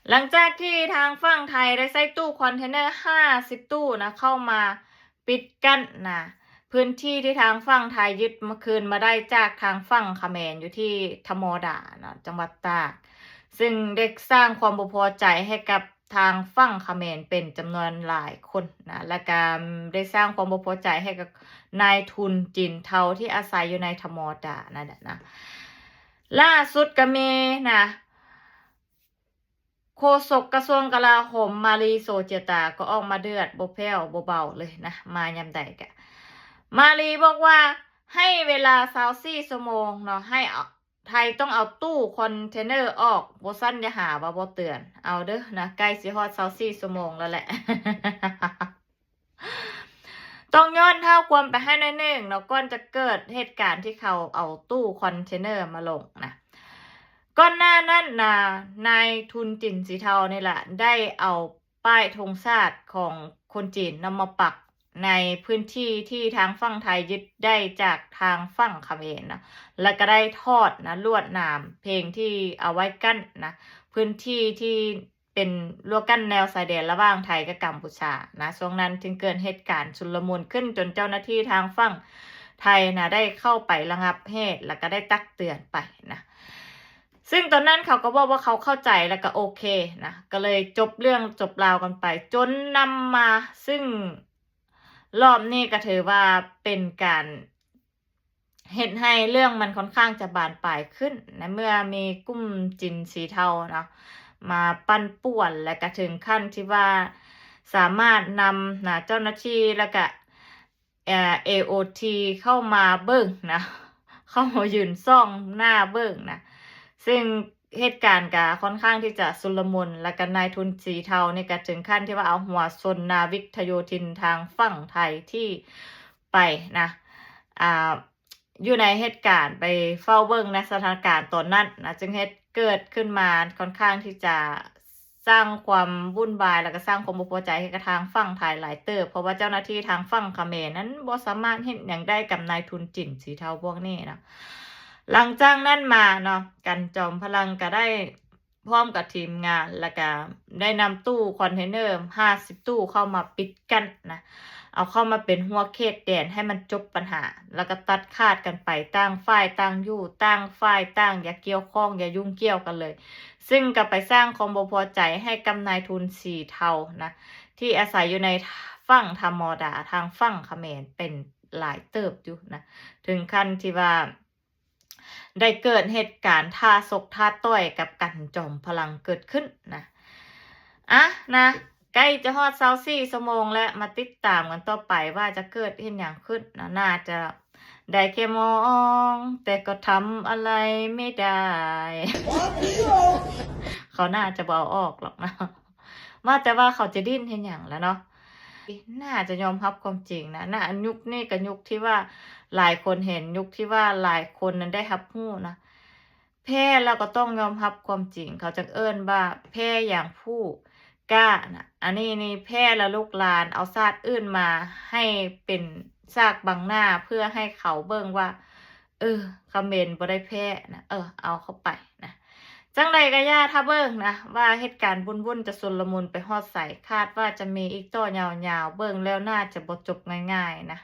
ຫຼັງຈາກທີ່ທາງຝັ່ງໄທໄດ້ໃຊ້ຕູ້ຄອນເທນເນີຫ້າສິບຕູ້ນະ ເຂົ້າມາປິດກັ້ນນະ ພື້ນທີ່ທີ່ທາງຝັ່ງໄທຍຶດມາ ຄືນມາໄດ້ຈາກທາງຝັ່ງຂະແໝນ ຢູ່ທີ່ທະມໍດານະ ຈັງຫວັດຕາກ ຊຶ່ງໄດ້ສ້າງຄວາມບໍ່ພໍໃຈໃຫ້ກັບທາງຝັ່ງຂະແໝນເປັນຈຳນວນຫຼາຍຄົນນະ ແລະກະໄດ້ສ້າງຄວາມບໍ່ພໍໃຈໃຫ້ກັບນາຍທຶນຈີນເທົາທີ່ອາໄສຢູ່ໃນທະມໍດານັ້ນແຫຼະນະ. ລ່າສຸດກະມີນະ ໂຄສົກກະຊວງກະລາໂຫມ ມາລີ ໂສເຈຍຕາ ກໍອອກມາເດືອດບໍ່ແຜ່ວບໍ່ເບົາເລີຍນະ ມາຍາມໃດກະ ມາລີບອກວ່າໃຫ້ເວລາຊາວສີ່ຊົ່ວໂມງເນາະ ໃຫ້ເອົາ ໄທຕ້ອງເອົາຕູ້ຄອນເທນເນີອອກ ບໍ່ຊັ້ນຢ່າຫາວ່າບໍ່ເຕືອນ ເອົາເດີນະ ໃກ້ຊິຮອດຊາວສີ່ຊົ່ວໂມງແລ້ວແຫຼະ. ຕ້ອງຍ້ອນເທົ້າຄວາມໄປໃຫ້ໜ້ອຍໜຶ່ງເນາະ ກ່ອນຈະເກີດເຫດການທີ່ເຂົາເອົາຕູ້ຄອນເທນເນີມາລົງນະ. ກ່ອນໜ້ານັ້ນນະ ນາຍທຶນຈີນສີເທົານີ້ລະ ໄດ້ເອົາປ້າຍທຸງຊາດຂອງຄົນຈີນນຳມາປັກໃນພື້ນທີ່ທີ່ທາງຝັ່ງໄທຍຶດໄດ້ຈາກທາງຝັ່ງຂະເໝນນະ ແລະກະໄດ້ທອດນະ ລວດໜາມເພງທີ່ເອົາໄວ້ກັ້ນນະ ພື້ນທີ່ທີ່ ເປັນລວດກັ້ນແນວຊາຍແດນລະຫວ່າງໄທກັບກຳປູຊານະ. ຊ່ວງນັ້ນຈຶ່ງເກີດເຫດການຊຸນລະມຸນຂຶ້ນ ຈົນເຈົ້າໜ້າທີ່ທາງຝັ່ງໄທນະ ໄດ້ເຂົ້າໄປລະງັບເຫດ ແລະກະໄດ້ຕັກເຕືອນໄປນະ. ຊຶ່ງຕອນນັ້ນເຂົາກໍບອກວ່າເຂົາເຂົ້າໃຈ ແລະກະໂອເຄນະ ກໍເລີຍຈົບເລື່ອງຈົບລາວກັນໄປ ຈົນນຳມາ ຊຶ່ງລອບນີ້ກໍຖືວ່າເປັນການ ເຮັດໃຫ້ເລື່ອງມັນຂ້ອນຂ້າງຈະບານປາຍຂຶ້ນ ໃນເມື່ອມີກຸ່ມຈີນສີເທົາເນາະ ມາປັ່ນປ່ວນ ແລະກະເຖິງຂັ້ນທີ່ວ່າສາມາດນຳນະ ເຈົ້າໜ້າທີ່ ແລະກະ ເອີ ເອໂອທີ ເຂົ້າມາເບິ່ງນະ ເຂົ້າມາຢືນສ່ອງໜ້າເບິ່ງນະ. ຊຶ່ງເຫດການກະຂ້ອນຂ້າງທີ່ຈະຊຸນລະມຸນ ແລະກະນາຍທຶນສີເທົານີ້ກະເຖິງຂັ້ນທີ່ວ່າເອົາຫົວຊົນນາວິກໂທໂຍທິນທາງຝັ່ງໄທທີ່ ໄປນະ ອ່າ ຢູ່ໃນເຫດການ ໄປເຝົ້າເບິ່ງໃນສະຖານະການຕອນນັ້ນນະ ຈຶ່ງເຮັດເກີດຂຶ້ນມາຂ້ອນຂ້າງທີ່ຈະສ້າງຄວາມວຸ່ນວາຍ ແລະກະສ້າງຄວາມບໍ່ພໍໃຈໃຫ້ກັບທາງຝັ່ງໄທຫຼາຍເຕີບ ເພາະວ່າເຈົ້າໜ້າທີ່ທາງຝັ່ງຂະເໝນນັ້ນບໍ່ສາມາດເຮັດຫຍັງໄດ້ກັບນາຍທຶນຈີນສີເທົາພວກນີ້ນະ. ຫຼັງຈາກນັ້ນມາເນາະ ກັນຈອມພະລັງກະໄດ້ ພ້ອມກັບທີມງານ ແລ້ວກະໄດ້ນຳຕູ້ຄອນເທນເນີຫ້າສິບຕູ້ເຂົ້າມາປິດກັ້ນນະ ເອົາເຂົ້າມາເປັນຮົ້ວເຂດແດນໃຫ້ມັນຈົບບັນຫາ ແລ້ວກະຕັດຂາດກັນໄປ ຕ່າງຝ່າຍຕ່າງຢູ່ ຕ່າງຝ່າຍຕ່າງຢ່າກ່ຽວຂ້ອງ ຢ່າຫຍຸ້ງກ່ຽວກັນເລີຍ ຊຶ່ງກະໄປສ້າງຄວາມບໍ່ພໍໃຈໃຫ້ກັບນາຍທຶນສີເທົານະ ທີ່ອາໄສຢູ່ໃນຝັ່ງທະມໍດາ ທາງຝັ່ງຂະແໝນເປັນຫຼາຍເຕີບຢູ່ນະ ເຖິງຂັ້ນທີ່ວ່າ ໄດ້ເກີດເຫດການທ້າຊົກທ້າຕ່ອຍກັບກັນຈອມພະລັງເກີດຂຶ້ນນະ. ອະ ນະ ໃກ້ຈະຮອດຊາວສີ່ຊົ່ວໂມງແລ້ວ ມາຕິດຕາມກັນຕໍ່ໄປວ່າຈະເກີດເຫດຫຍັງຂຶ້ນນະ. ໜ້າຈະໄດ້ແຄ່ມອງ ແຕ່ກໍທຳອະໄລໄມ່ໄດ້ ເຂົາໜ້າຈະບໍ່ເອົາອອກຫຼອກເນາະ. ວ່າແຕ່ວ່າເຂົາຈະດີ້ນເຮັດຫຍັງລະເນາະ? ໜ້າຈະຍອມຮັບຄວາມຈິງນະ. ນະ ຍຸກນີ້ກໍຍຸກທີ່ວ່າຫຼາຍຄົນເຫັນ, ຍຸກທີ່ວ່າຫຼາຍຄົນນັ້ນໄດ້ຮັບຮູ້ນະ. ແພ້ແລ້ວກໍຕ້ອງຍອມຮັບຄວາມຈິງ, ເຂົາຈຶ່ງເອີ້ນວ່າແພ້ຢ່າງຜູ້ກ້ານະ. ອັນນີ້ນີ້ແພ້ແລ້ວລູກຫຼານເອົາຊາດອື່ນມາໃຫ້ເປັນສາກບັງໜ້າ ເພື່ອໃຫ້ເຂົາເບິ່ງວ່າ ເອີ ຄຳເໝນບໍ່ໄດ້ແພ້ນະ, ເອີ ເອົາເຂົ້າໄປນະ. ຈັ່ງໃດກໍຢ່າ ຖ້າເບິ່ງນະ ວ່າເຫດການວຸ່ນໆຈະຊຸນລະມຸນໄປຮອດໃສ, ຄາດວ່າຈະມີອີກຕໍ່ຍາວໆ, ເບິ່ງແລ້ວໜ້າຈະບໍ່ຈົບງ່າຍໆນະ.